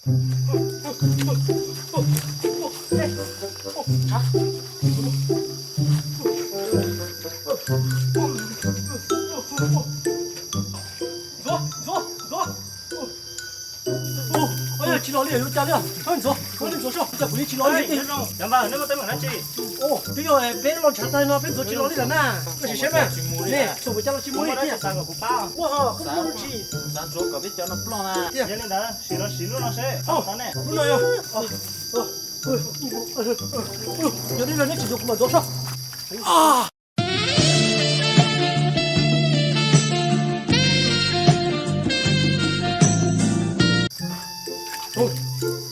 Ntxuav, ntxuav, ntxuav. Ua, tsis los li, yuav cas li? Ntxuav, ntxuav, ntxuav soj, cas kuv yeej tsis los li. Cov npawg, nej muaj teeb meem dab tsi? Twb yog peb los ntshav tag no peb ntxuav tsis los li lawm na. Koj sim saib mas, nej txhua mus cas los tsis mus li tiag. Ua ho, koj muaj lub tsis. Xav ntxuav kom peb cov no ploj na. Yog li ntawd sim los siv lub no seb. Lub no yog. Yog li los nej tsis ntxuav kuv mam ntxuav soj.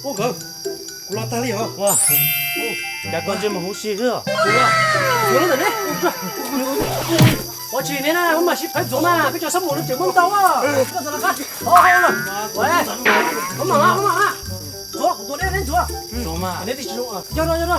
Ua nkawd, kuv los tag li os. Cas koj ntsej muag huv si xwb. Ua tsis ne na, wb mam sib phaiv ntxuav mas, peb cov sab mus no tseem muaj ntau. Koj txawm los qab. Ua, mam, mam, ntxuav, kuv tua neb, neb ntxuav. Neb twb tsis zoo, yog no, yog no.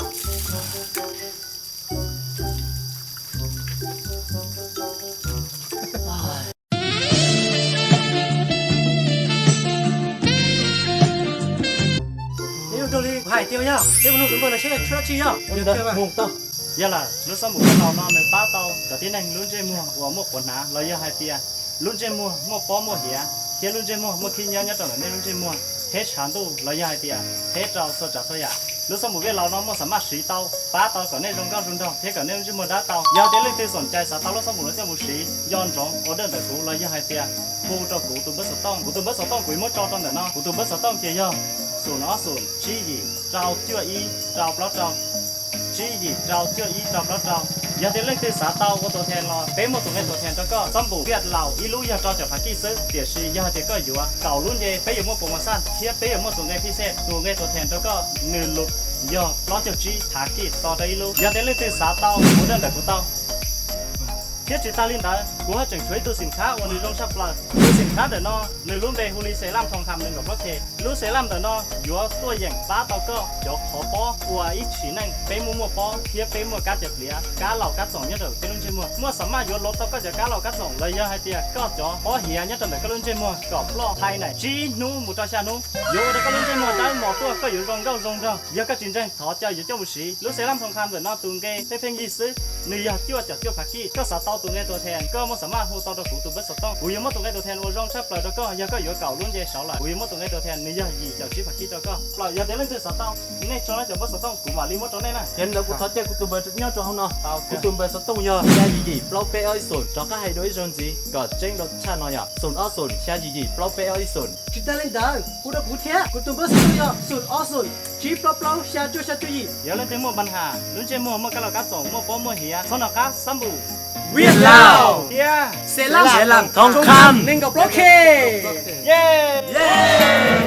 Neb yuav raug li kuv hais tias yog, neb mus nug tus npawg no seb tshuav dab tsi yog. Yog lawm, lub xab npum laus no nws pab tau cov tib neeg lub ntsej muag uas muaj quav hnav los yog hais tias lub ntsej muag muaj pob muaj hiav thiab lub ntsej muag muaj khib nyiab nyob rau ntawm nej lub ntsej muag, theb tshav ntuj los yog hais tias theb rau txhua tsav txhua yam. Lub xab npum vaj laus no muaj xam maj siv tau pab tau kom nej zoo nkauj zoo nraug thiab kom nej lub ntsej muag dawb tau. Yog tias leej twg xom cai xav tau lub xab npum no coj mus siv, nco ntsoov order ntawm kuv los yog hais tias hu rau kuv tus npawb xov tooj. Kuv tus npawb xov tooj kuv yuav muab tso rau ntawm no. Kuv tus npawb xov tooj ces yog xoom ob xoom tsib yim rau cuaj ib rau plaub rau, tsib yim rau cuaj ib rau plaub rau. Yog tias leej twg xav tau ua tus thees los peb muaj tus nqe tus thees rau koj. Xab npum vaj laus ib lub yog rau caum phav kij xwb, tiam sis yog hais tias koj yuav kaum lub nce peb yuav muaj pos mas xaj thiab peb yuav muaj tus nqe phij xej, tus nqe tus thees rau koj nws lus yog plaub caug tsib phav kij so rau ib lub. Yog tias leej twg xav tau order ntawm kuv tau. Thiab tsis tas li ntawd, kuv haj tseem tshuav ib tug xim khab uas nws zoo tshaj plaws. Tus xim khab ntawm no nws lub npe hu li Xelam Thoo Kham nees nkaum plaub K. Lub Xelam ntawm no yuav tuaj yeem pab tau koj cov qhov pob uas ib tsim neej peb muaj muaj pob thiab peb muaj kab cawv pliav, kab laus kab txoom nyob rau peb lub ntsej muag. Muaj xam maj yuav lov tau koj cov kab laus kab txoom los yog hais tias koj cov pob hiav nyob rau ntawm koj lub ntsej muag kom ploj thaiv nais tsib hnub mus rau xya hnub, yuav ua rau koj lub ntsej muag dawb mos tuaj, koj yuav zoo nkauj zoo nraug. Yog koj tsis ntseeg thov caw yuav coj mus siv. Lub Xelam Thoo Kham ntawm no tus nqe pheej pheej yig xwb, nws yog cuaj caum cuaj phav kij. Koj xav tau tus nqe tus thees, koj muaj xam maj hu tau rau kuv tus npawb xov tooj, kuv yuav muab tus nqe tus thees uas zoo tshaj plaws rau koj. Yog koj yuav kaum lub nce saud lawm, kuv yuav muab tus nqe tus thees nws yog yim caum tsib phav kij rau koj. Plaws yog tias leej twg xav tau, nej tso nej cov npawb xov tooj kuv mam li muab rau nej na. Yog li ntawd kuv thov caw kuv tus npawb nyob rau hauv no. Kuv tus npawb xov tooj yog xya yim yim plaub peb ob ib xoom, rov qab hais dua ib zaug ntxiv kom tseeb dua tshaj no yog xoom ob xoom xya yim yim plaub peb ob ib xoom. Tsis tas li ntawd, hu rau kuv thiab, kuv tus npawb xov tooj yog xoom ob xoom tsib plaub plaub xya cuaj xya cuaj yim. Yog leej twg muaj npa has lub ntsej muag muaj kab laus kab txoom, muaj pob muaj hiav, txhob nov qab, xab npum Viaj Laus thiab Xelam Thoo Kham nees nkaum plaub K. Yeej